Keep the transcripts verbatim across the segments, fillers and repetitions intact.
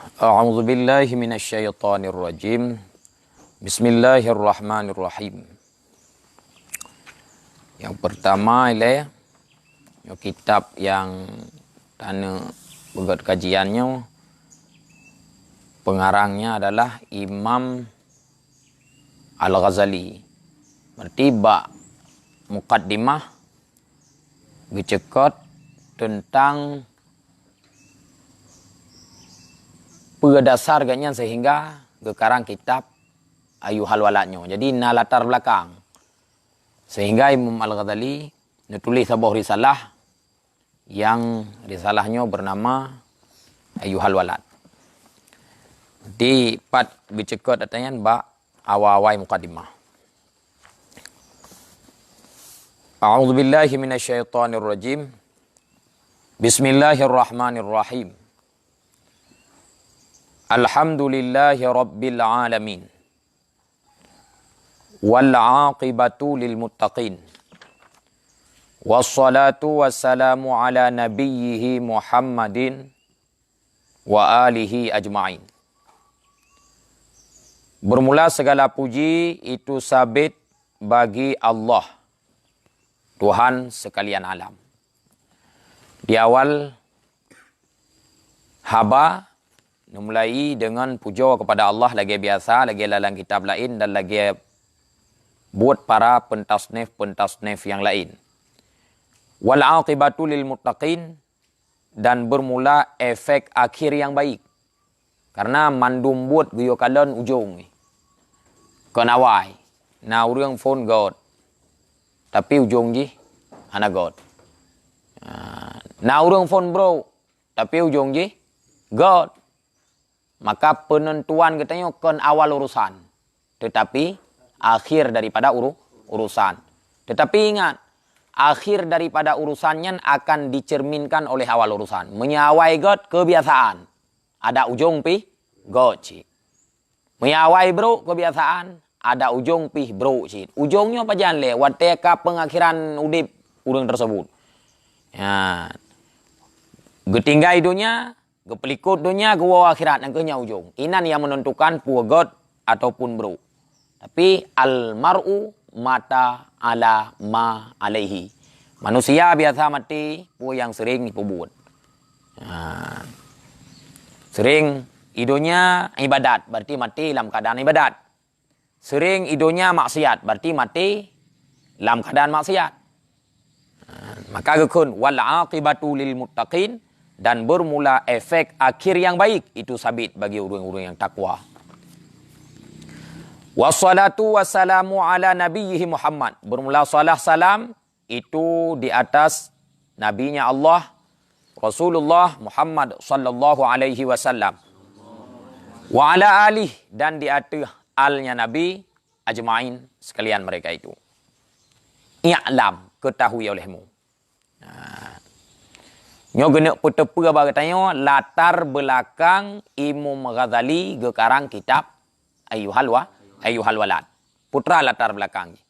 A'udzubillahi minasyaitonirrajim. Bismillahirrahmanirrahim. Nyang pertama ilée, nyoe kitab nyang taneuk peugét kajian nyoe, pengarangnya adalah Imam Al-Ghazali. Berarti bak mukaddimah geuceukeut teuntang peue dasar geuh nyan sehingga geukarang kitab Ayyuhal Walad nyoe. Jadi na latar belakang sehingga Imam Al-Ghazali neutuléh saboh risalah, nyang risalah nyoe bernama Ayyuhal Walad. Di pat geuceukeut ata nyan bak awai-awai mukaddimah. A'udzubillahi minasyaitonirrajim. Bismillahirrahmanirrahim. Alhamdulillahi rabbil alamin. Wal aqibatu lil muttaqin. Wassalatu wassalamu ala nabiyyihi Muhammadin wa alihi ajma'in. Bermula segala puji itu sabit bagi Allah, Tuhan sekalian alam. Di awal haba, neumulai deungon pujoe keupada Allah lagée biasa, lagée lam kitab laén dan lagée buet para pentasnif-pentasnif nyang laén. Wal aqibatu lil muttaqin, dan bermula efek akhir nyang baik. Karena mandum buet geuyue kalon ujong jih. Kon awai, na ureuëng phon göt, tapi ujong jih hana göt. Ha, na ureuëng phon brok, tapi ujong jih göt. Maka penentuan geutanyoe kon awal urusan, tetapi akhir daripada uru-, urusan. Tetapi ingat, akhir daripada urusan nyan akan dicerminkan oleh awal urusan. Meunyoe awai göt, kebiasaan, ada ujong pih göt cit. Meunyoe awai brok, kebiasaan, ada ujong pih brok cit. Ujong nyoe pajan lé, watée ka pengakhiran udeb ureuëng tersebut. Ya. Geutinggai donya, geupeulikot donya, geuwoe akhirat, nyang keuh nyan ujong. Inan nyang menentukan peue göt ataupun brok. Tapi al mar'u mata ala ma alaihi. Manusia biasa maté peue nyang sering jipeubuet. Ha. Sering i donya ibadat, berarti maté lam keadaan ibadat. Sering i donya maksiat, berarti maté lam keadaan maksiat. Ha, maka geukheun, "Wal aqibatu lil muttaqin," dan bermula efek akhir yang baik itu sabit bagi ureuëng-ureuëng nyang takwa. "Wassalatu wassalamu ala nabiyyihi Muhammad." Bermula salah salam itu di atas nabinya Allah, Rasulullah Muhammad sallallahu alaihi wasallam. "Wa ala alih," dan di ateueh alnya Nabi, ajma'in, sekalian mereka itu. "I'lam," ketahui olehmu. Nah, nyoe geuneuk peuteupeue bak geutanyoe latar belakang Imam Ghazali geukarang kitab Ayyuhal Wa-, Ayyuhal Walad. Putra latar belakang jih.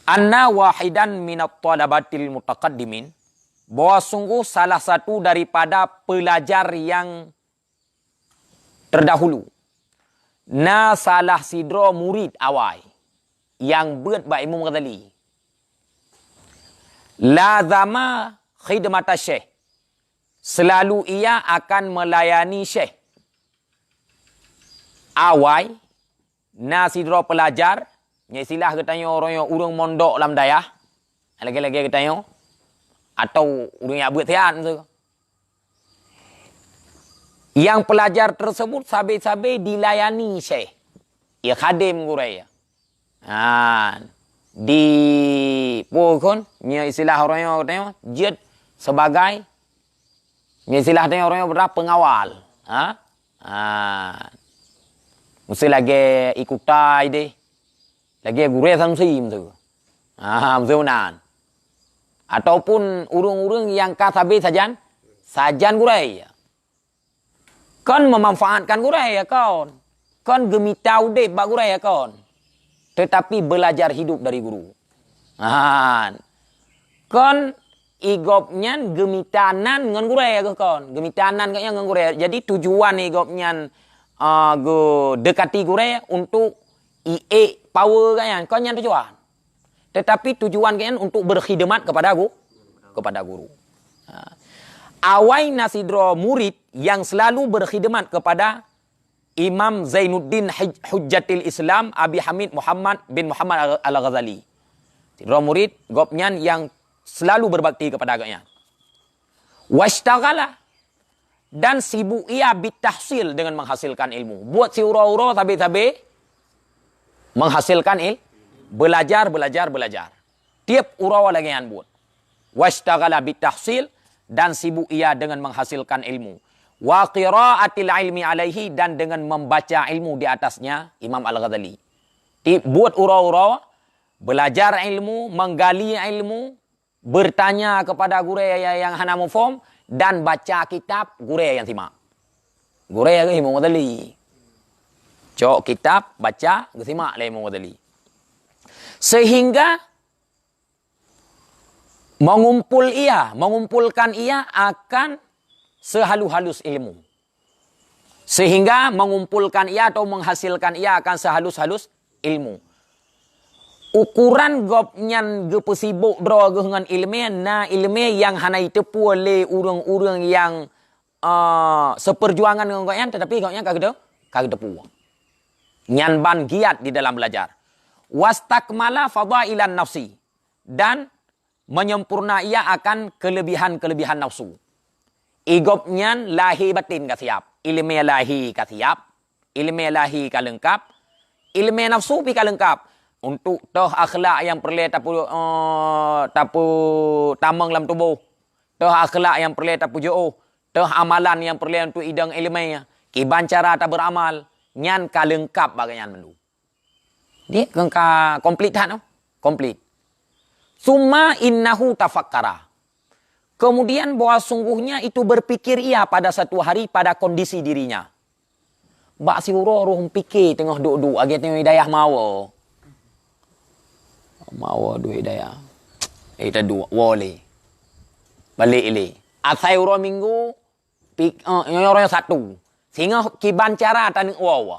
"Anna wahidan minat talabatil mutaqaddimin," bahwa sungguh salah satu daripada pelajar yang terdahulu, na salah sidroe murid awai nyang beuet bak Imam Ghazali. "Lazama khidmata syekh," selalu ia akan melayani syekh. Awai, na sidroe pelajar, nyoe istilah geutanyoe uroe nyoe ureuëng mondok lam dayah, lagée-lagée geutanyoe, atau ureuëng nyang beuet siat tu. Yang pelajar tersebut sabe-sabe dilayani syekh, ya khadim gurée. Ha, di, peue kon, nyoe istilah uroe nyoe geutanyoe, jeuet sebagai, nyoe istilah geutanyoe uroe nyoe pengawal. Ha? Ha. Mesti lagée ikutai deh. Lagée gurée sanusi meusu. Ha, meusu nan. Ataupun ureuëng-ureuëng nyang ka sabe sajan, sajan gurée. Kon memanfaatkan gurée, ya kon. Kon geumita udeb bak gurée, ya kon. Tetapi belajar hidup dari guru. Ha. Kon i gobnyan geumita nan ngon gurée geuh kon. Geumita nan gobnyan ngon gurée. Jadi tujuan i gobnyan, ah, geudekati gurée untuk iék power gobnyan. Kon nyan tujuan. Tetapi tujuan gobnyan untuk berkhidmat kepada gu-, kepada guru. Ha. Awai na sidroe murid yang selalu berkhidmat kepada Imam Zainuddin Hij-, Hujjatil Islam Abi Hamid Muhammad bin Muhammad Al-, Al-Ghazali. Sidroe murid gobnyan yang selalu berbakti kepada gobnyan. Washtaghala, dan sibuk ia bitahsil dengan menghasilkan ilmu. Buat siuroe-uroe sabe-sabe menghasilkan il-, belajar, belajar, belajar. Tiep uroe lagée nyan buet. Washtaghala bitahsil, dan sibuk ia dengan menghasilkan ilmu. Wa qiraatil ilmi alaihi, dan dengan membaca ilmu di atasnya Imam Al-Ghazali. Tiep buet uroe-uroe, belajar ilmu, menggali ilmu, bertanya kepada gurée ya-, yang hana muphom, dan baca kitab gurée nyang simak. Gurée geuh Imam Ghazali. Cok kitab, baca, geusimak lé Imam Ghazali. Sehingga mengumpul ia, mengumpulkan ia akan sehalus-halus ilmu. Sehingga mengumpulkan ia atau menghasilkan ia akan sehalus-halus ilmu. Ukuran gobnyan geupeusibok droe geuh ngon iéleumé, na iéleumé nyang hana jiteupue lé ureuëng-ureuëng nyang, ah, seperjuangan ngon gobnyan, tetapi gobnyan ka geute-, ka geuteupeue. Nyan ban giat di dalam belajar. Wastakmala fadailan nafsi, dan menyempurna ia akan kelebihan-kelebihan nafsu. I gobnyan lahé baten ka siap, iéleumé lahé ka siap, iéleumé lahé ka leungkap, iéleumé nafsu pih ka leungkap. Untuk toh akhlak nyang peureulée tapu-, eh, tapu-, tamong lam tuboh, toh akhlak nyang peureulée tapeujiôh, toh amalan nyang peureulée untuk idong iéleumé, kiban cara tabeuramal, nyan ka leungkap bak gobnyan mandum. Dia ka komplit that, no? Komplit. Summa innahu tafakkara. Kemudian bahwa sungguhnya itu berpikir ia pada satu hari pada kondisi dirinya. Bak siuroe roh pike teungoh duek-duek, lagée teungoh dayah mawa. Mawa duek dayah. Eh, taduek, woe lé. Balek lé. Asai uroe Minggu, pik-, eh, nyoe uroe Sabtu. Singoh kiban cara taneuk woe.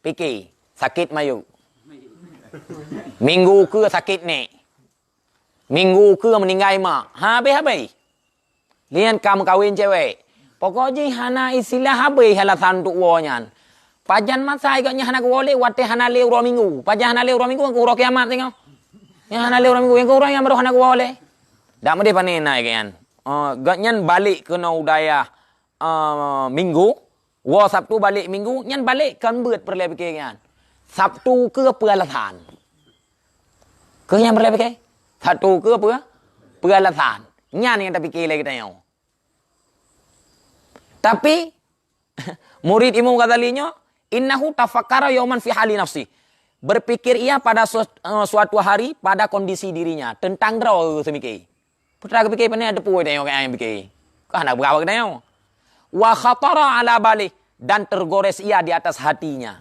Pike, sakét mayuek. Minggu keue sakét nék. Minggu keue meuninggai mak. Habéh-habéh. Lian ka meukawen cewek. Pokok jih hana istilah habéh alasan untuk woe nyan. Pajan masa gobnyan hana geuwoe lé watée hana lé uroe Minggu. Pajan hana lé uroe Minggu, uroe kiamat singoh. Nyang hana lé uroe Minggu, nyang uroe nyang baroe hana geuwoe lé. Dak meudeh pane na gobnyan. Eh, gobnyan balek keunoe u dayah, eh, Minggu. Woe Sabtu balek Minggu, nyan balek kon beuet peureulée pike nyan. Sabtu keue peue alasan? Keue nyang peureulée pike? Sabtu keue peue? Peue alasan? Nyan nyang tapike lé geutanyoe. Tapi, murid Imam Ghazali nyoe, innahu tafakkara yauman fi hali nafsi. Berpikir ia pada su-, eh, suatu hari pada kondisi dirinya, teuntang droe seumike. Peue teuma geupike, pane teupeue tanyoe keu nyang pike. Ka hana beurapa geutanyoe. Wa khatara ala balih, dan tergores ia di atas hatinya.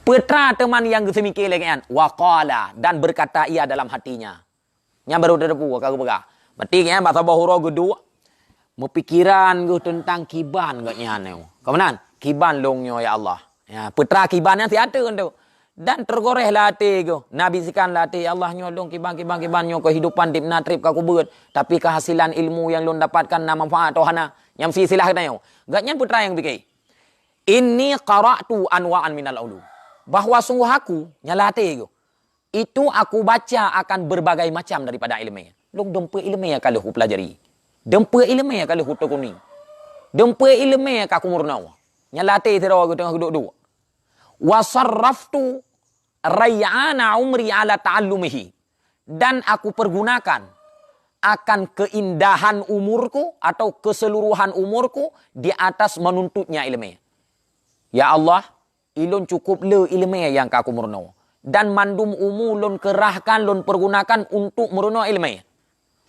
Peue teuma nyang geuseumike lé gobnyan, wa qala, dan berkata ia dalam hatinya. Nyan baru teupeue ka geupeugah. Berarti gobnyan bak saboh uroe geuduek, meupikiran geuh teuntang kiban gobnyan nyoe. Ka meunan, kiban lôn nyoe ya Allah. Ya, peue teuma kiban nyan siat teuk. Dan tergores lam até geuh. Na bisikan lam até, "Ya Allah, nyoe lôn kiban, kiban, kiban nyoe keuhidupan dipna treb ka kubeuet, tapi keuhasilan ilmu nyang lôn dapatkan na manfaat atau hana?" Nyang silsilah geutanyoe. Gobnyan peue teuma nyang pike? "Inni qara'tu anwa'an minal ulum." Bahwa sungguh aku, nyan lam até geuh, itu aku baca akan berbagai macam daripada iéleumé. Lôn dum peue iéleumé ka lheueh kupelajari. Dum peue iéleumé ka lheueh kutekuni. Dum peue iéleumé ka kumeurunoe. Nyan lam até sidroe geuh teungoh geuduek-duek. "Wa sarraftu ray'ana umri ala ta'allumihi." Dan aku pergunakan akan keindahan umurku atau keseluruhan umurku di atas menuntutnya iéleumé. Ya Allah, ilôn cukup le iéleumé nyang ka kumeurunoe, dan mandum umu lôn keurahkan, lôn pergunakan untuk meurunoe iéleumé.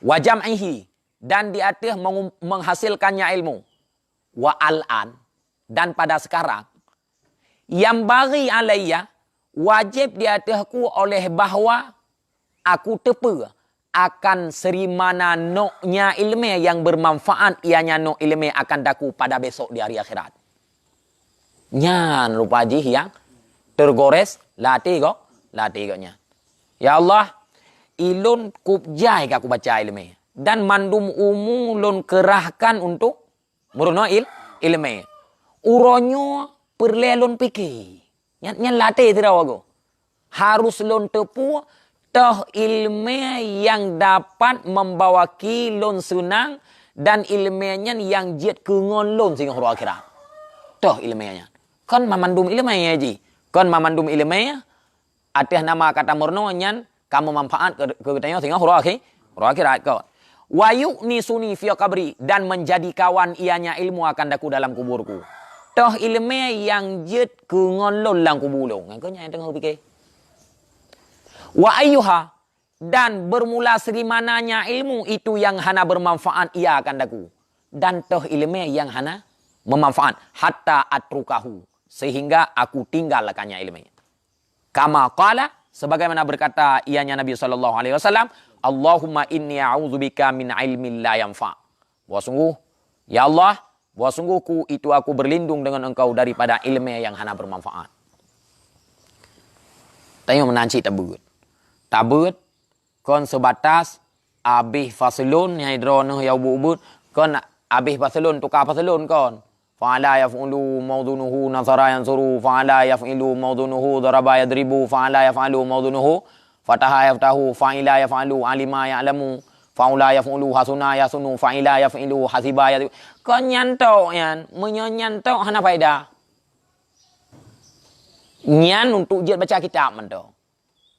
Wa jam'ihi, dan di ateueh mengum-, menghasilkannya ilmu. Wa al-an, dan pada sekarang, yanbaghi alayya, wajéb di ateuehku oleh bahwa aku teupeue, akan seurimana noknya ileumé nyang beumanfaat, ianya nok ileumé akan daku pada besok di hari akhirat. Nyan rupa jih nyang teugores lam até gobnyan. Ya Allah, ilôn kup jai ka kubaca ileumé, dan mandum umu lôn keurahkan untuk meurunoe il-, ileumé. Uroe nyoe peureulée lôn pike. Nyan, nyan lam até sidroe goe. Harôh lôn teupeu toh ileumé nyang dapat membawaki lôn seunang dan ileumé nyan nyang jeuet keu ngon lôn singoh uroe akhirat. Toh ileumé nyan. Kon mamandum ileumé jih. Kon mamandum ileumé ateueh nama kata meurunoe nyan ka meumanfaat keu, keu geutanyoe singoh uroe akhi-, uroe akhirat kon. Wa yu'nisuni fi qabri, dan menjadi kawan ianya ilmu akan daku dalam kuburku. Toh ileumé nyang jeuet keu ngon lôn lam kubu lôn. Nyan keuh nyang teungoh pike. Wa ayyuha, dan bermula seurimana nya ilmu itu yang hana bermanfaat ia akan daku. Dan toh ileumé nyang hana meumanfaat, hatta atrukahu, sehingga aku tinggal akan nya ileumé. Kama qala, sebagaimana berkata ianya Nabi sallallahu alaihi wasallam, "Allahumma inni a'udzubika min ilmin la yanfa." Bahwa sungguh, ya Allah, bahwa sungguh ku itu aku berlindung dengan Engkau daripada ileumé nyang hana bermanfaat. Tanyoe meunan cit tabeuet. Tabeuet kon seubatas abéh faslun, nyang droeneuh nyang ubit-ubit, kon abéh faslun, tuka faslun kon. Fa'ala yaf'ulu mawzunuhu nasara yansuru, fa'ala yaf'ilu mawzunuhu daraba yadribu, fa'ala yaf'alu mawzunuhu fataha yaftahu, fa'ila yaf'alu alima ya'lamu, fa'ula yaf'ulu hasuna yahsunu, fa'ila yaf'ilu hasiba yahsibu. Kon nyan tok nyan, meunyoe nyan tok hana faedah. Nyan untuk jeuet baca kitab mantong.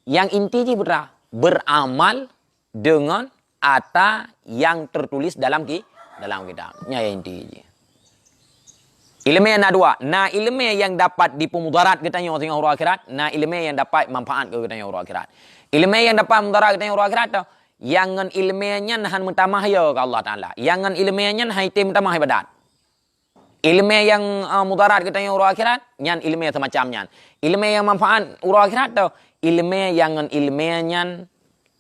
Nyang inti jih putra, beramal dengan ata yang tertulis dalam ki-, dalam kitab. Nyan nyang inti jih. Ileumé na dua. Na ileumé nyang dapat dipeumudarat geutanyoe singoh uroe akhirat, na ileumé nyang dapat manfaat keu geutanyoe uroe akhirat. Ileumé nyang dapat mudarat geutanyoe uroe akhirat tu, nyang ngon ileumé nyan han meutamah yo keu Allah Taala. Nyang ngon ileumé nyan han item meutamah ibadat. Ileumé nyang, eh, mudarat geutanyoe uroe akhirat, nyan ileumé seumacam nyan. Ileumé nyang manfaat uroe akhirat tu, ileumé nyang ngon ileumé nyan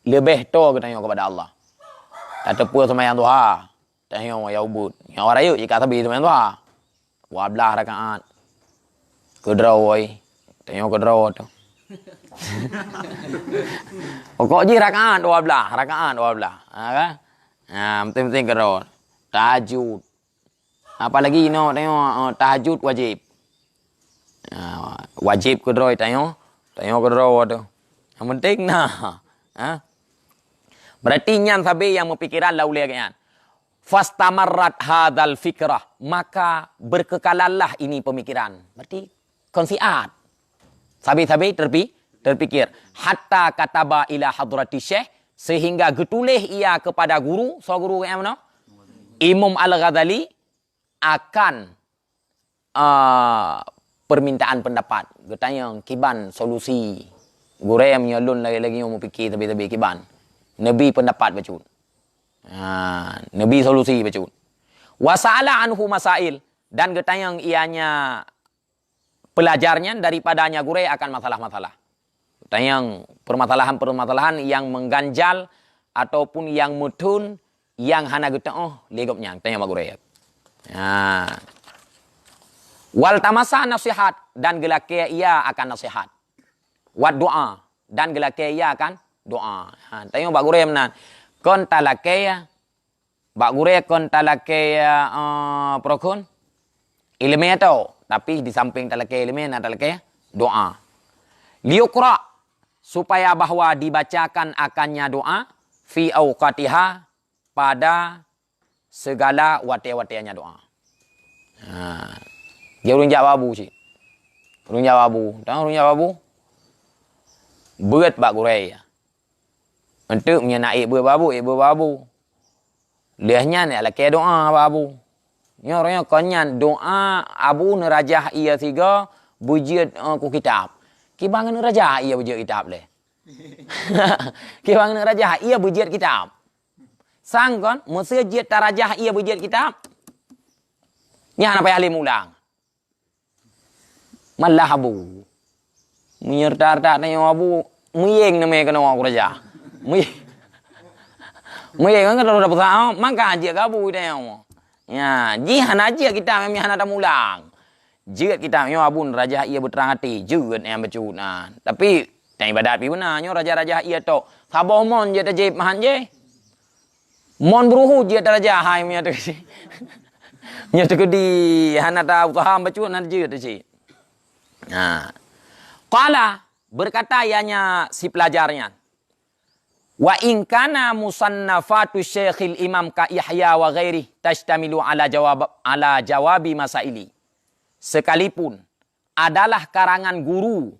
leubeh toe geutanyoe keupada Allah. Tateupeue seumayang duha, tanyoe nyang ubit. Nyang awai rayeuk jih ka sabe seumayang duha. Dua blaih rakaat. Keudroe, tanyoe keudroe tu. Pokok jih rakaat dua blaih, rakaat dua blaih. Ha, kan? Ha, penting-penting keudroe. Tahajud. Apalagi inoe tanyoe, eh, tahajud wajib. Ah, wajib keudroe tanyoe, tanyoe keudroe tu. Yang penting na. Ha? Berarti nyan sabe nyang meupikiran lam ulée geuh nyan. Fastamarrat hadzal fikrah, maka berkekalanlah ini pemikiran. Berarti kon siat. Sabe-sabe terpi-, terpikir. Hatta kataba ila hadrati syekh, sehingga geutuléh ia kepada guru, soe guru nyang meunoe? Imam Al-Ghazali akan, ah, permintaan pendapat. Geutanyong kiban solusi. Gurée meunyoe lôn lagée-lagée nyoe meupiké sabe-sabe kiban. Neubi pendapat bacut. Ha, neubi solusi bacut. Wa sa'ala anhu masail, dan geutanyong ianya pelajar nyan daripada nya gurée akan masalah-masalah. Tanyong permasalahan-permasalahan nyang mengganjal ataupun nyang meuthon nyang hana geuteuoh lé gobnyan. Tanyong bak gurée. Ha. Wal tamasa nasihat, dan geulakée ia akan nasihat. Wat doa, dan geulakée ia akan doa. Ha, tanyong bak gurée meunan. Kon talakée Bak gurée kon talakée, eh, peureukhon ileumé atau, tapi di samping talakée ileumé na talakée doa. Liyuqra, supaya bahwa dibacakan akannya doa, fi auqatiha, pada segala watée-watée nya doa. Ha. Dia ureuëng jak babu cit. Ureuëng jak babu. Tahu ureuëng jak babu? Beuet bak gurée. Enteuk meunyoe na ék beuet bak abu, ék beuet bak abu. Lheueh nyan ék lakée doá bak abu. Nyoe roh nyoe kon nyan doá abu neurajah ie sigoe beujeuet, eh, ku kitab. Kiban neurajah ie beujeuet kitab lé. Kiban neurajah ie beujeuet kitab. Sang kon, meuseu jeuet tarajah ie beujeuet kitab. Nyan hana payah lé mulang. Malah abu. Meunyoe rata-rata tanyoe abu, meuyeng namé keunoe ku raja. Meuyeng. Meuye kan kalau dapat saham, maka jeuet gabu dah nyoe. Ya, jih hana jeuet kitab nyan hana tamulang. Jeuet kitab nyoe abon Raja Yahya Beutrang Até, jeuet nyang bacut na. Tapi, nyang ibadat pi beuna nyoe Raja-Raja Yahya tok. Saboh mon jeuet tajép mahan jih. Mon beuruhu jeuet taraja hai meunyoe teu-, meunyoe teukeudi hana ta usaha bacut na jeuet teu cit. Nah. Qala, berkata ianya si pelajar nyan, "Wa in kana musannafatu Syaikhil Imam ka Ihya wa ghairih tashtamilu ala jawab, ala jawabi masaili." Sekalipun adalah karangan guru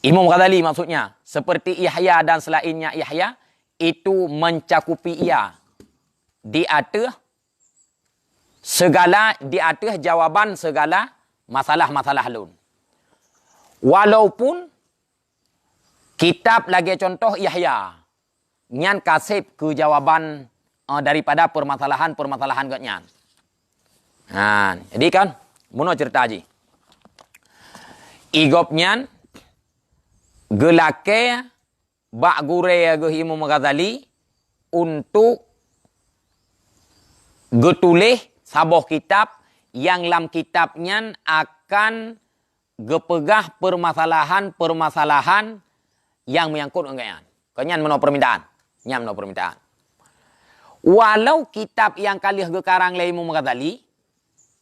Imam Ghazali maksudnya, seperti Ihya dan selainnya Ihya, itu mencakupi ia di ateuh segala, di ateuh jawaban segala masalah-masalah lôn. Walaupun kitab lagée contoh Ihya, nyan kaseb keu jawaban, eh, daripada permasalahan-permasalahan gobnyan. Nah, jadi kan, meunoe cerita jih. I gobnyan geulakée bak gurée geuh Imam Ghazali untuk geutuléh saboh kitab nyang lam kitab nyan akan geupeugah permasalahan-permasalahan nyang meunyangkot ngon gobnyan. Kon nyan meunoe permintaan. Nyan meunoe permintaan. Walau kitab nyang ka lheueh geukarang lé Imam Ghazali,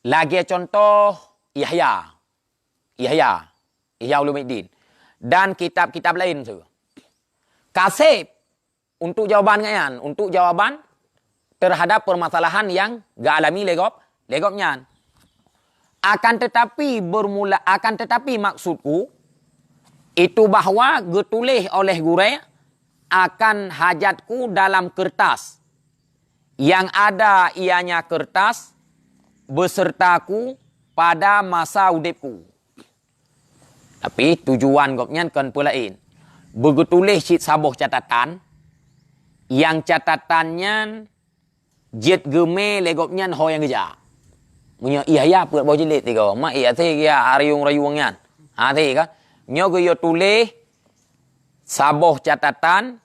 lagée contoh Ihya. Ihya. Ihya Ulumuddin. Dan kitab-kitab laén su. Kaseb untuk jawaban nyan, untuk jawaban terhadap permasalahan nyang geualami lé gob, lé gobnyan. Akan tetapi bermula, akan tetapi maksudku itu bahwa geutuléh oleh gurée akan hajatku dalam kertas yang ada ianya kertas besertaku pada masa udebku. Tapi tujuan gobnyan kon peulaén. Beugeutuléh cit saboh catatan, nyang catatan nyan jeuet geumé lé gobnyan ho nyang geujak. Meunyoe Ihya peuet boh jilid tiga, ma iya até ya rayueng-rayueng nyan. Ha, até kan? Nyoe geuyue tuléh saboh catatan,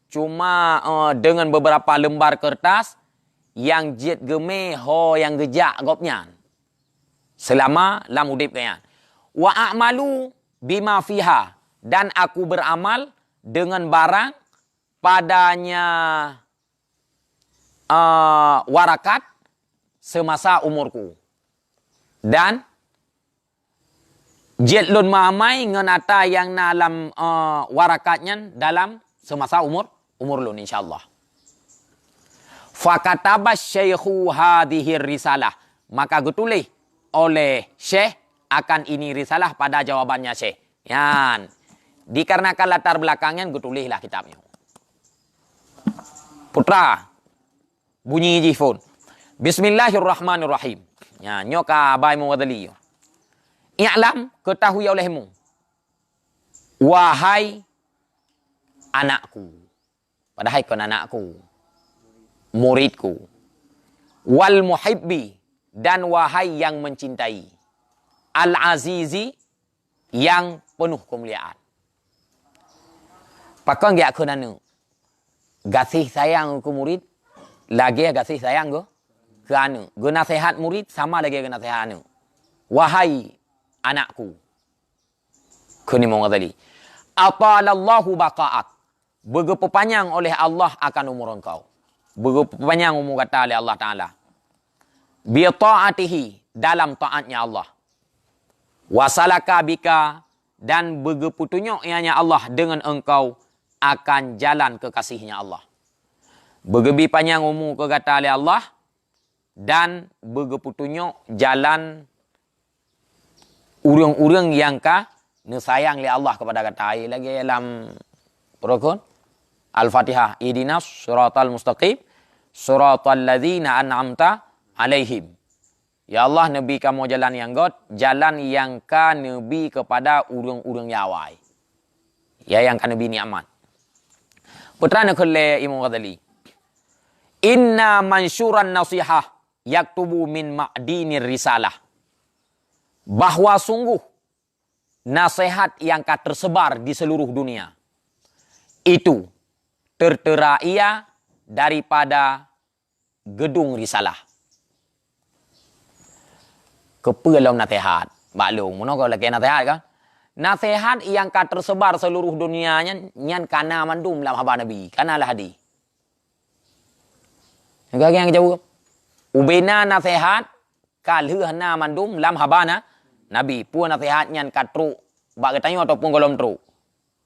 cuma, eh, dengan beberapa lembar kertas nyang jeuet geumé ho nyang geujak gobnyan selama lam udeb gobnyan. Wa a'malu bima fiha, dan aku beramal dengan barang padanya, eh, Warakat semasa umurku. Dan jeuet lôn meuamai ngon ata nyang na lam, eh, Warakat nyan dalam semasa umur, umur lôn, insya Allah. Fakataba syaikhu hadhihir risalah. Maka geutuléh oleh Syekh akan ini risalah pada jawabannya Syekh. Nyan. Dikarenakan latar belakang nyan geutuléh lah kitab nyoe. Putra, bunyi jih phon. Bismillahirrahmanirrahim. Nya, nyoe ka bai Mughazali. I'lam, ketahui olehmu, wahai anakku. Padahai kon anakku, muridku. Wal muhibbi, dan wahai yang mencintai. Al azizi, yang penuh kemuliaan. Pakon geujak kheun aneuk? Gaséh sayang keu murid lagée gaséh sayang keu, keu aneuk. Geunasehat murid sama lagée geunasehat aneuk. Wahai anakku, kheun Imam Ghazali, "Atalallahu baqa'ak." Beugeupeupanyang oleh Allah akan umur engkau. Beugeupeupanyang umur gata lé Allah Taala. Bi ta'atihi, dalam taatnya Allah. Wasalaka bika, dan beugeupeutunyok ianya Allah dengan engkau akan jalan kekasihnya Allah. Beugeubi panyang umu keu gata lé Allah, dan beugeuputunyok jalan ureuëng-ureuëng nyang ka neusayang lé Allah keupada gata. Lagée lam peurukon Al-Fatihah, "Ihdinas siratal mustaqim, siratal ladzina an'amta 'alaihim." Ya Allah, neubi kamoe jalan nyang gét, jalan nyang ka neubi keupada ureuëng-ureuëng nyang awai. Ya, nyang ka neubi nikmat. Peue teuma neukheun lé Imam Ghazali, "Inna mansyuran nasihah yaktubu min ma'dinir risalah." Bahwa sungguh nasihat yang ka tersebar di seluruh dunia itu tertera ia daripada geudong risalah. Keupeue lom naseuhat bak lôn? Meunoe ka lakée naseuhat kan? Naseuhat nyang ka teuseubar seuluruh dunia nyan, nyan kana mandum lam haba Nabi, kana lam hadih. Nyang ka nyang jaweueb. Ubena naseuhat ka lheueh na mandum lam haba na, Nabi. Peue naseuhat nyan ka trok bak geutanyoe ataupun gohlom trok?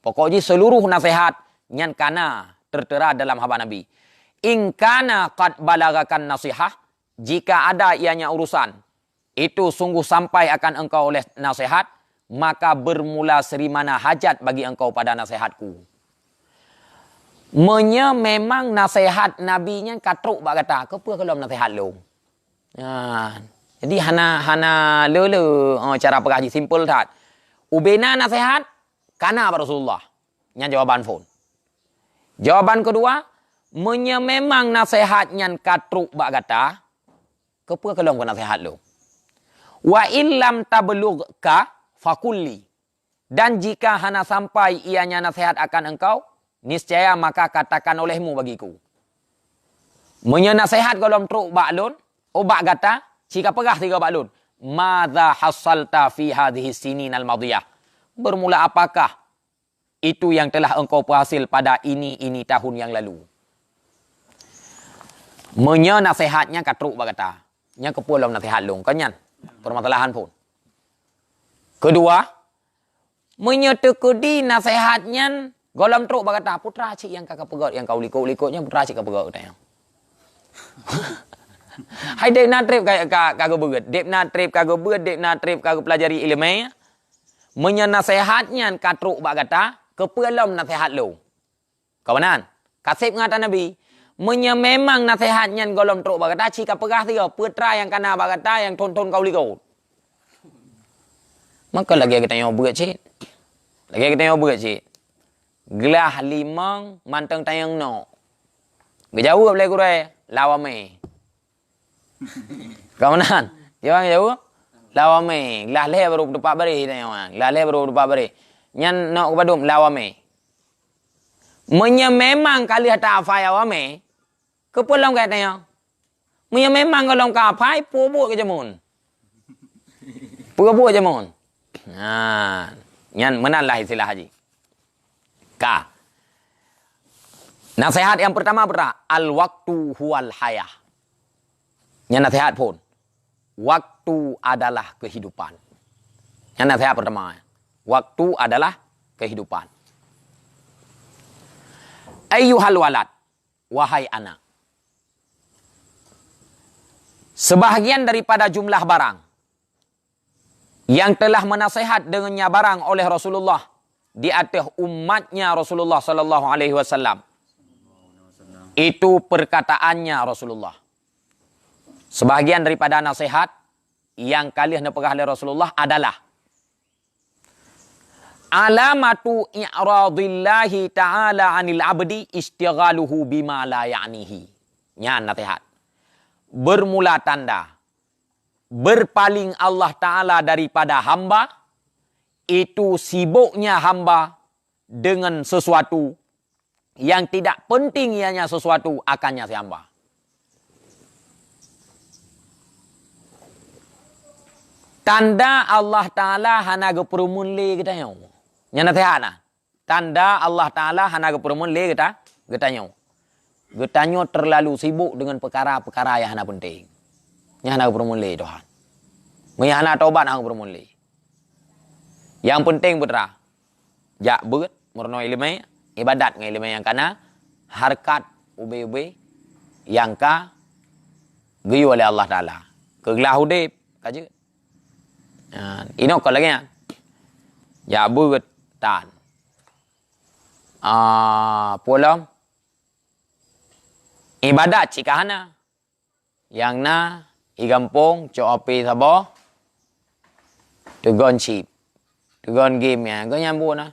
Pokok jih seuluruh naseuhat nyan kana tertera dalam haba Nabi. "In kana qad balagakan nasihah," jika ada ianya urusan, "itu sungguh sampai akan engkau oleh naseuhat, maka bermula serimana hajat bagi engkau pada naseuhatku." Meunyoe memang naseuhat Nabi nyan ka trok bak gata, keupeue gohlom naseuhat lôn? Nah, jadi hana, hana le-le, oh, cara peugah jih simpel that. Ubena naseuhat kana bak Rasulullah. Nyan jawaban phon. Jawaban keudua, meunyoe memang naseuhat nyan ka trok bak gata, keupeue gohlom keu naseuhat lôn? "Wa illam tablughka fakulli." Dan jika hana sampai ianya naseuhat akan engkau, niscaya maka katakan olehmu bagiku. Meunyoe naseuhat gohlom trok bak lôn, oh, bak gata, ci ka peugah sigoe bak lôn, "Madza hasalta fi hadhihi sinin al-madiyah?" Bermula apakah itu yang telah engkau berhasil pada ini, ini tahun yang lalu? Meunyoe naseuhat nyan ka trok bak gata, nyan keupeue lom naseuhat lôn, kon nyan permasalahan phon. Keudua, meunyoe teukeudi naseuhat nyan gohlom trok bak gata, peue teuma cit nyang ka, ka peugét, nyang ka u likot-likot nyan, peue teuma cit ka peugét geutanyoe. Hai deb na treb ka, ka, ka geubeuet, deb na treb ka geubeuet, deb na treb ka geupeulajari iéleumé. Meunyoe naseuhat nyan ka trok bak gata, keupeue lom naseuhat lôn? Ka meunan, ka seb ngon ata Nabi. Meunyoe memang naseuhat nyan gohlom trok bak gata, ci ka peugah sigoe, peue teuma nyang kana bak gata nyang thon-thon ka u likot. Maka lagée geutanyoe beuet cit. Lagée geutanyoe beuet cit. Glah limong mantong tanyong nok. Geujaweueb lé gurée, "Lam wamé." Ka meunan. Kiban jaweueb? "Lam wamé." Glah lhée barô teupah bareh tanyong. Glah lhée barô teupah bareh. Nyan nok keu padum, "Lam wamé." Meunyoe memang ka lheueh tafai lam wamé, keupeue lom ka tanyong? Meunyoe memang gohlom ka fai, peue buet keu jameun? Peue buet jameun? Nah, nyan meunan lah istilah haji. Ka. Naseuhat nyang peurtama peue teuma, "Al-waktu huwal hayah." Nyan naseuhat phon. Waktu adalah kehidupan. Nyan naseuhat peurtama. Waktu adalah kehidupan. "Ayyuhal walad," wahai anak. Sebahagian daripada jumlah barang yang telah menasihat dengannya barang oleh Rasulullah di atas umatnya Rasulullah sallallahu alaihi wasallam. Itu perkataannya Rasulullah. Sebahagian daripada nasihat yang ka lheueh neupeugah lé Rasulullah adalah, "Alamatu i'radillahi ta'ala 'anil 'abdi istighaluhu bima la ya'nihi." Nyan nasihat. Bermula tanda berpaling Allah Ta'ala daripada hamba, itu sibuknya hamba dengan sesuatu yang tidak penting ianya sesuatu akannya si hamba. Tanda Allah Ta'ala hana geupeureumeun lé geutanyoe. Nyan nasihat na. Tanda Allah Ta'ala hana geupeureumeun lé geuta-, geutanyoe. Geutanyoe terlalu sibuk dengan peukara-peukara nyang hana penting. Nyang hana geupeureumeun lé Tuhan. Meunyo hana tobat, hana geupeureumeun lé. Nyang penting peue teuma, jak beuet, meurunoe iéleumé, iébadat ngon iéleumé nyang kana, hareukat ubé-ubé nyang ka geuyue lé Allah Ta'ala. Keu glah udeb, ka jeuet. Ha, inoe kon lagée nyan. Jak beuet tan. Ah, peue lom? Iébadat cit ka hana. Nyang na, i gampông, cok HP saboh, teugon chip, teugon game nyan, geuh nyan buet na.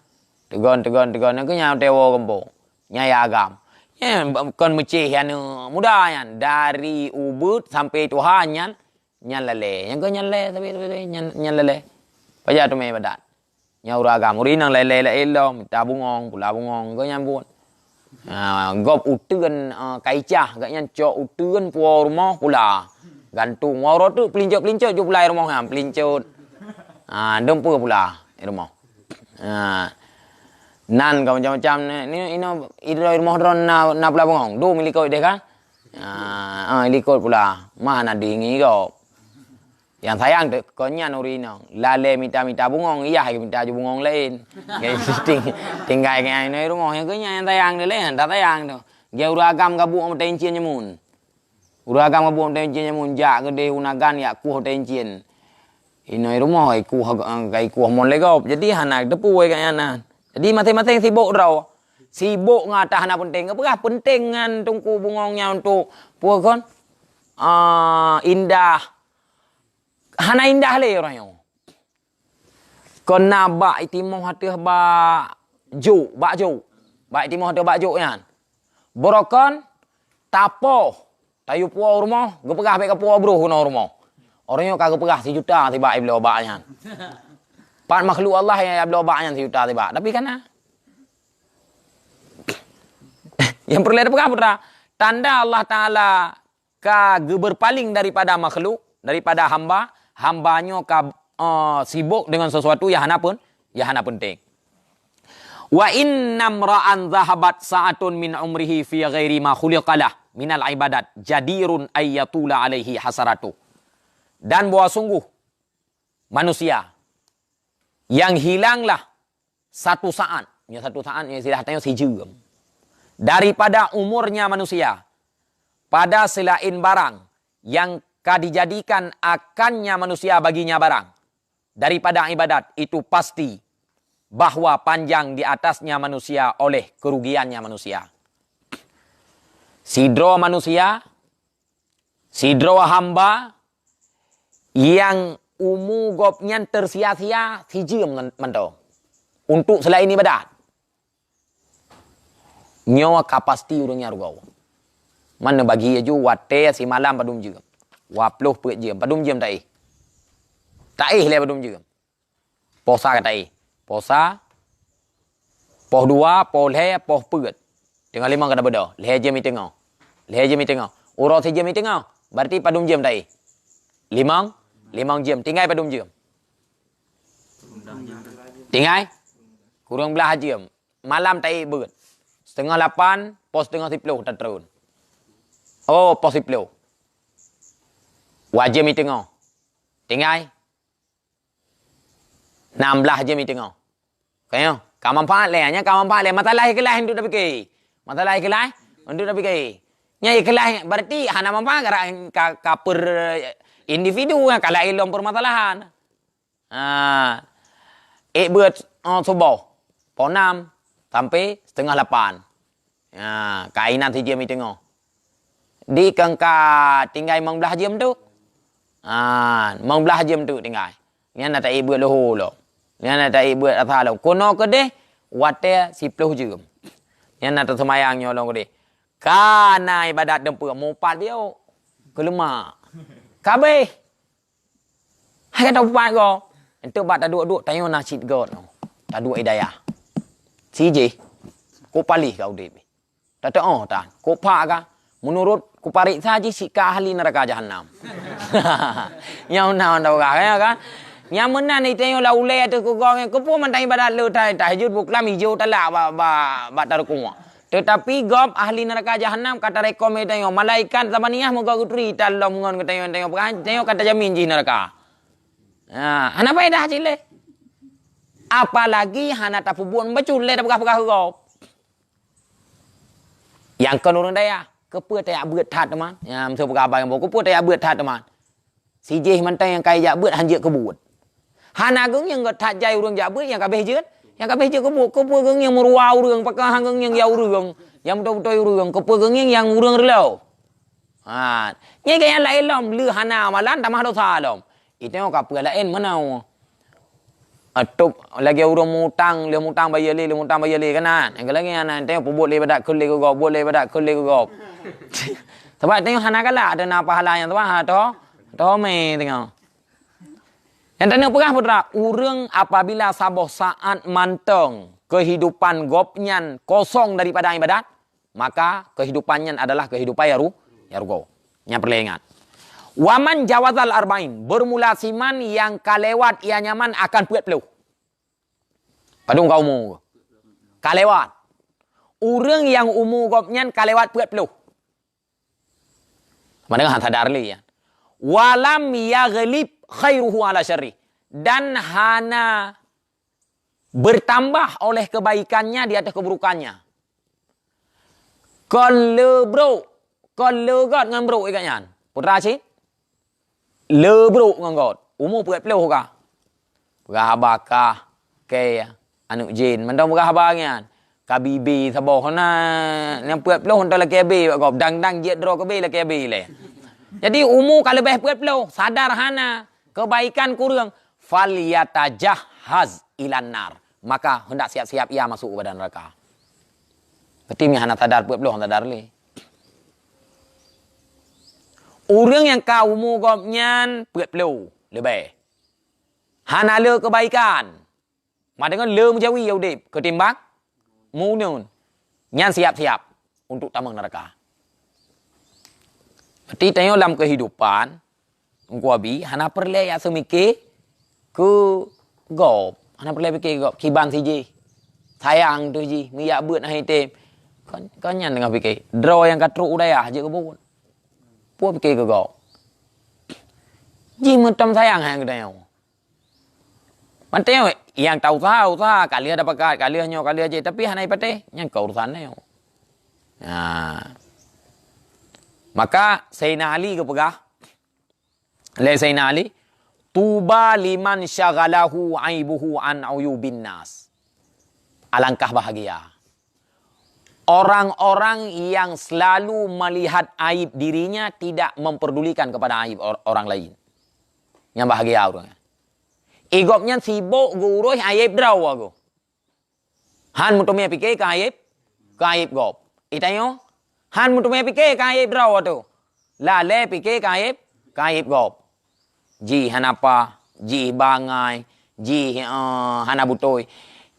Teugon, teugon, teugon, geuh nyan tewo gampông. Nyan ya agam. Nyan kon meucéh aneuk muda nyan, dari ubeuet sampai tuha nyan, nyan lalé. Nyang geuh nyan lalé, sabe, sabe, sabe, nyan, nyan lalé. Pajan teuma iébadat. Nyan ureuëng agam, ureuëng inong laén-laén lom, mita bungong, pula bungong, geuh nyan buet. Ha, gob uteuen, eh, kaicah, gobnyan cok uteuen puwoe rumoh pula. Gantung uroe teuk peulincot-peulincot ju pulai rumoh nyan, peulincot. Ha, dum peue pula rumoh. Ha. Nan ka macam-macam ni, ni inoe idroe rumoh droe na, na pula bungong. Dum ilikot deh kan? Ha, ha, ilikot pula. Mana dingi gob. Nyang sayang teuh kon nyan ureueng inong. Lalée mita-mita bungong, yah mita ju bungong laén. Nyan ting-, tinggai ngon inong rumoh nyang keu nyan nyang sayang teuh laén, hana sayang teuh. Geu ureueng agam gabuek meutai incien nyamun. Ureueng agam gabuek meutai incien nyamun jak keudeh unagan yak kueh meutai incien. Inong rumoh ikueh, ka ikueh mon lé gob. Jadi hana teupeu ka nyan na. Jadi maséng-maséng sibok droe. Sibok ngon ata hana peunteng. Geupeugah peunteng ngon teungku bungong nyan untuk peue kon? Ah, indah. Hana indah lé uroe nyoe. Keu na bak itimoh ateueh bak jok, bak jok. Bak itimoh ateueh bak jok nyan. Beurokon tapoh, tayue puwoe rumoh, geupeugah bék kapuwoe broh keunoe rumoh. Uroe nyoe ka geupeugah sijuta sibak ibloe bak nyan. Pat makhluk Allah nyang ibloe bak nyan sijuta sibak. Tapi kana. Nyang peureulée tapeugah putra, tanda Allah Taala ka geubeurpaling daripada makhluk, daripada hamba, hamba nyoe ka, eh, sibok deungon sesuatu nyang hana pun, nyang hana peunteng. "Wa inna mra'an dhahabat sa'atun min umrihi fi ghairi ma khuliqa lah minal ibadat jadirun ay yatula alaihi hasaratuh." Dan bahwa sungguh manusia yang hilanglah satu saat, ya, satu saat, ya, istilah tanyoe sijeuem, daripada umurnya manusia pada selain barang yang ka dijadikan akannya manusia baginya barang daripada ibadat, itu pasti bahwa panjang di atasnya manusia oleh kerugiannya manusia. Sidroe manusia, sidroe hamba nyang umu gobnyan teusia-sia sijeuem mantong untuk selain ibadat. Nyoe ka pasti ureuëng nyan rugoe. Mana bagi aju watée simalam padum jeuem? Dua ploh peuet jeuem. Padum jeuem taéh? Taéh lé padum jeuem. Posa ka taéh. Posa, poh dua, poh lhée, poh peuet. Teungoh limong ka tabeudôh. Lhée jeuem i teungoh. Lhée jeuem i teungoh. Uroe sijeuem i teungoh. Berarti padum jeuem taéh? Limong, limong jeuem. Tinggai padum jeuem? Tinggai? Kureueng blaih jeuem. Malam taék beuet. Siteungoh lapan, poh siteungoh siploh tatreun. Oh, poh siploh. Dua jeuem i teungoh. Tinggai? Nam blaih jeuem i teungoh. Ka nyoe, ka manfaat lé, nyan ka manfaat lé. Masalah ikhlaih untuk tapike. Masalah ikhlaih untuk tapike. Nyan ikhlaih berarti hana manfaat ka, ka, ka per individu, ka laén lom permasalahan. Ha, ék beuet, oh, suboh, poh nam sampai siteungoh lapan. Ha, ka inan sijeuem i teungoh. Di keu ka tinggai limong blaih jeuem tu. Ha, limong blaih jeuem tu tinggai. Nyan na taék beuet luho lom. Nyan na taék beuet asa lom. Keunoe keudeh watée siploh jeuem. Nyan na teuseumayang nyoe lom keudeh. Ka na ibadat dumpeue mupat biôk. Keuleumak. Kabeh. Hai ka tapupat goe. Enteuk bak taduek-duek tanyoe na cit goe nyoe. Taduek i dayah. Sijih. Kok paléh ka udeb. Tateuoh tan. Kok pak ka. Meunurot kupareksa jih sika ahli neuraka jahannam. Nyang na anda urah ya kan. Nyang meunan itanyoe la ulée ateueh keu goe nyan keupeue mantang ibadat le tai tahajud buklam ijo talak bak bak bak tarukuek. Teutapi gob ahli neuraka jahannam ka tarekom lé tanyoe. Malaikat Zabaniyah meugoe geuturi talom ngon geutanyoe, tanyoe peugah, tanyoe ka tajamin jih neuraka. Ha, hana faedah cit lé. Apalagi hana tapeubuet meubacut lé tapeugah-peugah keu gob. Nyang kon ureuëng dayah, keupeue tajak beuet that teuma? Nyang meusu peugah abang boh, keupeue tajak beuet that teuma? Sijih mantong nyang ka ijak beuet han jeuet keu buet. Hana geungieng gét that jai ureuëng jak beuet nyang ka béh jeuet, nyang ka béh jeuet keu buet. Keupeue geungieng meuruwa ureuëng, pakon han geungieng ya ureuëng, nyang beutôi-beutôi ureuëng, keupeue geungieng nyang ureuëng reulôh. Ha, nyan keuh nyang laén lom, lheueh hana amalan tamah dosa lom. Itanyoe ka peue laén meunoe. Atop lagée ureuëng mutang, lheueh mutang bayeue lé, lheueh mutang bayeue lé, kan na? Nyang lagée nyan, itanyoe peubuet lé ibadat kheun lé keu gob, buet lé ibadat kheun lé keu gob. Sabab itanyoe hana galak, ada na pahala nyang tuha, atau, atau mé tengok. Nyang tanyoe peugah putra, ureuëng apabila saboh saát mantong kehidupan gobnyan kosong daripada ibadat, maka kehidupan nyan adalah kehidupan nyang ru-, nyang rugoe. Nyang peureulée ingat. Waman jawazal arba'in, bermula siman nyang ka lewat ia nyaman akan peuet ploh. Padum ka umu? Ka lewat. Ureuëng nyang umu gobnyan ka lewat peuet ploh. Mana han sadar lé, ya. Walam yaghlib khairuhu ala syarri. Dan hana bertambah oleh kebaikannya di atas keburukannya. Kon le brok, kon le göt ngon brok ikat nyan. Putra cit? Le brok ngon göt. Umu peuet ploh ka. Peugah haba kah, kée, aneuk jén. Mantong peugah haba nyan. Ka bibi saboh na, nyang peuet ploh mantong lakée abée bak gob. Dang-dang jeuet droe keu abée lakée abée lé. Jadi umu ka leubeh peuet ploh, sadar hana, kebaikan kureueng. Falyatajahhaz ilan nar. Maka hendak siap-siap ia masuk kepada neraka. Berarti mi hana sadar peuet ploh, hana sadar lé. Ureuëng nyang ka umu gobnyan peuet ploh leubeh. Hana le kebaikan. Maka deungon le meujawi ya udeb ketimbang meuuneun. Nyan siap-siap untuk tamong neraka. Berarti tanyoe lam kehidupan, Teungku Abi, hana peureulée jak seumike keu gob. Hana peureulée pike keu gob. Kiban si jih. Sayang teuh jih. Meuyak beuet hai tem. Kon, kon nyan teungoh pike. Droe nyang ka trok u dayah jeuet keu buet. Peue pike keu gob? Jih meutam sayang hai geutanyoe. Mantong nyang ta usaha, usaha. Ka lheueh dapat, ka lheueh nyoe, ka lheueh jih. Tapi hana ipatéh. Nyan keu urusan nyoe. Nah. Maka Sayyidina Ali geupeugah, lé Sayyidina Ali, "Tuba liman syaghalahu aibuhu an uyubin nas." Alangkah bahagia orang-orang yang selalu melihat aib dirinya, tidak memperdulikan kepada aib or-, orang lain. Nyang bahagia ureuëng. Igop nyan sibok geuurôh aib droe geuh. Han meuteumé pike keu aib, keu aib gob. Itanyoe, han meuteumé pike keu aib droe teuh. Lalé pike keu aib, keu aib gob. Jih hana paih, jih bangai, jih, eh, hana beutôi.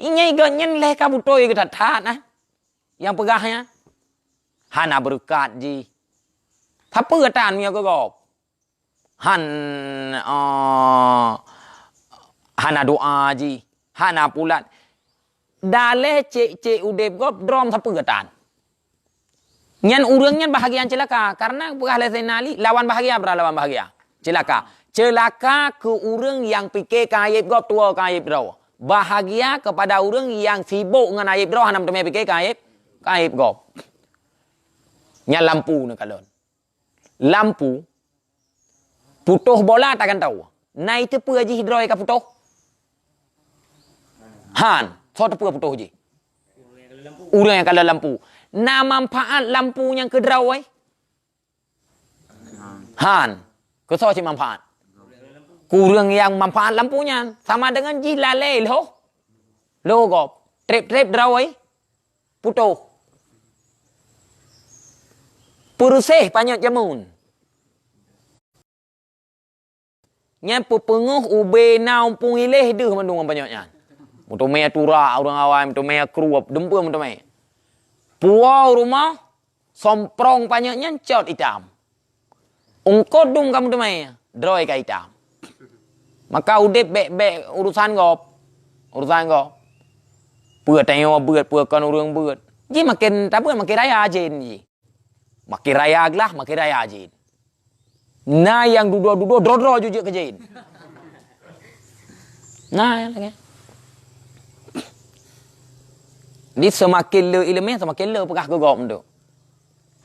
Ingat igop nyan lé ka beutôi geuh that-that nah. Nyang peugah nyan hana beureukat jih. Sapeue tan meunyoe keu gob? Han, eh, hana doa jih, hana pulat. Daleh cek-cek udeb gob droe sapeue tan. Nyan ureuëng nyan bahagia nyang ceulaka, karena peugah lé Sayyidina Ali, lawan bahagia, bra lawan bahagia. Ceulaka. Ceulaka keu ureuëng nyang pike keu aib gob tuwoe keu aib droe. Bahagia kepada ureuëng nyang sibok ngon aib droe hana meuteumé pike keu aib, keu aib gob. Nyan lampu neukalon. Lampu putôh bola tagantoe. Na iteupeue jih droe ka putôh? Han, soe teupeue putôh jih? Ureuëng nyang kalon lampu. Na manfaat lampu nyang keu droe? Han. Keu soe cit manfaat? Keu ureuëng nyang manfaat lampu nyan. Sama deungon jih lalé lhôh. Lhôh gob. Treb-treb droe. Putôh. Peureuseh panyöt jameun. Nyan peupeungoh ubé na umpung iléh deuh mandum ngon panyöt nyan. Meuteumé tura ureuëng awai, meuteumé kruep, dumpeue meuteumé. Puwoe u rumoh, somprong panyöt nyan cot itam. Eungkôt dum ka meuteumé, droe ka itam. Maka udeb bék-bék urusan gob. Urusan gob. Peue tanyoe beuet, peue kon ureuëng beuet. Jih maken tabeuet maken raya jén jih. Maken raya glah, maken raya jén. Na nyang dudoe-dudoe droe-droe jujeuet keu jén. Na nyang lagée. Jadi seumaken le iéleumé, seumaken le peugah keu gob meudo.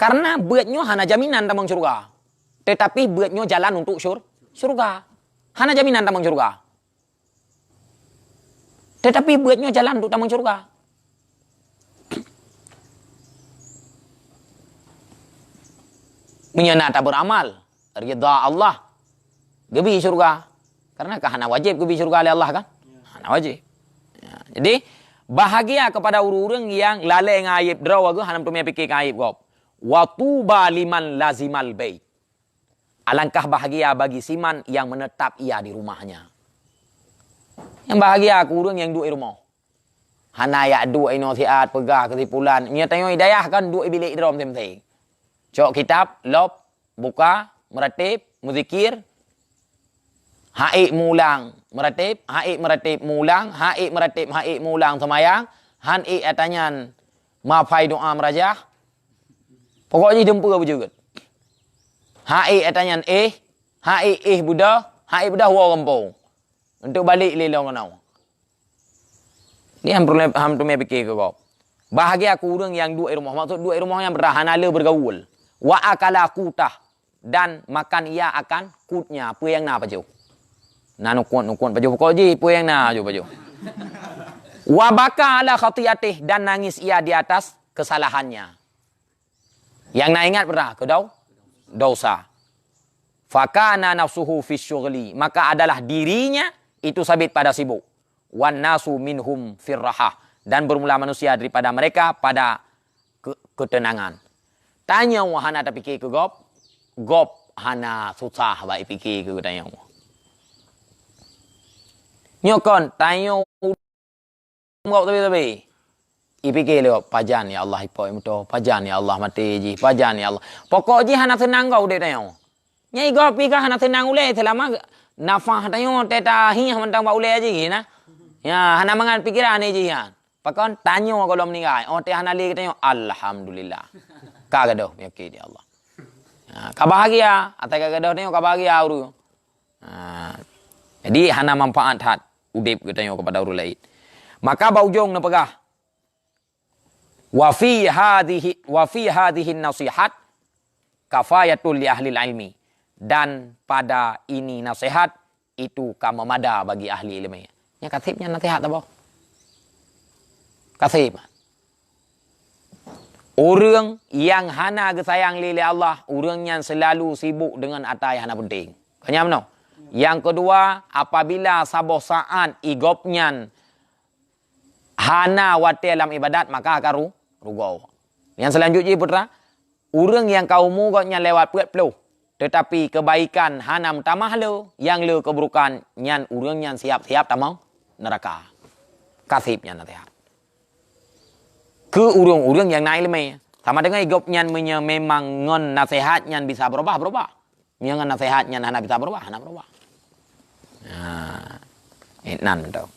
Karena beuet nyoe hana jaminan tamong syeuruga. Tetapi beuet nyoe jalan untuk syur-, syeuruga. Hana jaminan tamong syeuruga. Tetapi beuet nyoe jalan untuk tamong syeuruga. Meunyoe na tabeuramal, ridha Allah, geubi syeuruga. Karena ka hana wajéb geubi syeuruga lé Allah kan? Hana wajéb. Ya, jadi, bahagia kepada ureuëng-ureuëng nyang lalée ngon aib droe geuh hana meuteumé pike keu aib gob. Wa tuba liman lazimal bait. Alangkah bahagia bagi siman yang menetap ia di rumahnya. Nyang bahagia keu ureuëng nyang duek i rumoh. Hana yak duek inoe siat peugah keusimpulan. Nyoe tanyoe hidayah kan duek bilék droe meunteng-meunteng. Cok kitab, lop, buka, meuratéb, meuzikir. Haék mulang meuratéb, haék meuratéb mulang, haék meuratéb haék mulang seumayang, han ék atanyan mafai doa meurajah. Pokok jih dumpeue beujeuet. Haék atanyan éh, haék éh beudoh, haék beudoh woe gampông. Untuk balik lé lom keunoe. Ni ham peureulée, ham teumé pike keu gob. Bahagia keu ureuëng nyang duek i rumoh. Maksud duek i rumoh nyan berarti hana le bergaul. Wa akala qutah, dan makan ia akan qutnya. Peue nyang na pajoh. Na nukut-nukut pajoh pokok jih, peue nyang na pajoh-pajoh. Wa baka ala khati'atih, dan nangis ia di atas kesalahannya. Nyang na ingat berarti keu dau-, dosa. Fakana nafsuhu fi syughli, maka adalah dirinya itu sabit pada sibuk. Wan nasu minhum firrahah, dan bermula manusia daripada mereka pada ke-, ketenangan. Tanyoe hana tapike keu gob, gob hana susah bak ipike keu tanyoe. Nyoe kon tanyoe gob sabe-sabe. Ipike lé gob, pajan ya Allah ipok imuto, pajan ya Allah maté jih, pajan ya Allah. Pokok jih hana seunang gob udép tanyoe. Nyai gob pih ka hana seunang ulée seulama nafah tanyoe teuh tahieh mantong bak ulée jih na. Ya, hana mangat pikeran jih nyan. Pakon tanyoe gohlom ninggai, oh teuh hana lé tanyoe, alhamdulillah. Ka gadôh peunyakét ya Allah. Ha, ka bahagia, atai ka gadôh tanyoe ka bahagia ureuëng. Ha, jadi hana manfaat that udép geutanyoe kepada ureuëng laén. Maka bak ujong neupeugah, wa fi hadhihi, wa fi hadhihi nasihat kafayatul li ahlil ilmi, dan pada ini nasihat itu ka meumada bagi ahli ilmu. Nya kaseb nyan nasihat apa? Kaseb. Ureuëng nyang hana geusayang lé, lé Allah, ureuëng nyan seulalu sibuk deungon ata nyang hana penting. Ka nyan meunoe. Nyang keudua, apabila saboh saát i gob nyan hana watée lam ibadat, maka ka ru-, rugoe. Nyang seulanjut jih putra, ureuëng nyang ka umu gobnyan lewat peuet ploh, teutapi keubaikan hana meutamah le, nyang le keuburukan, nyan ureuëng nyan siap-siap tamong neuraka. Kaseb nyan nasihat. Keu ureuëng-ureuëng nyang na iéleumé, sama deungon i gobnyan meunyoe memang ngon nasihat nyan bisa beurubah, beurubah. Meunyoe ngon nasihat nyan hana bisa beurubah, hana beurubah. Nah, inan mantong.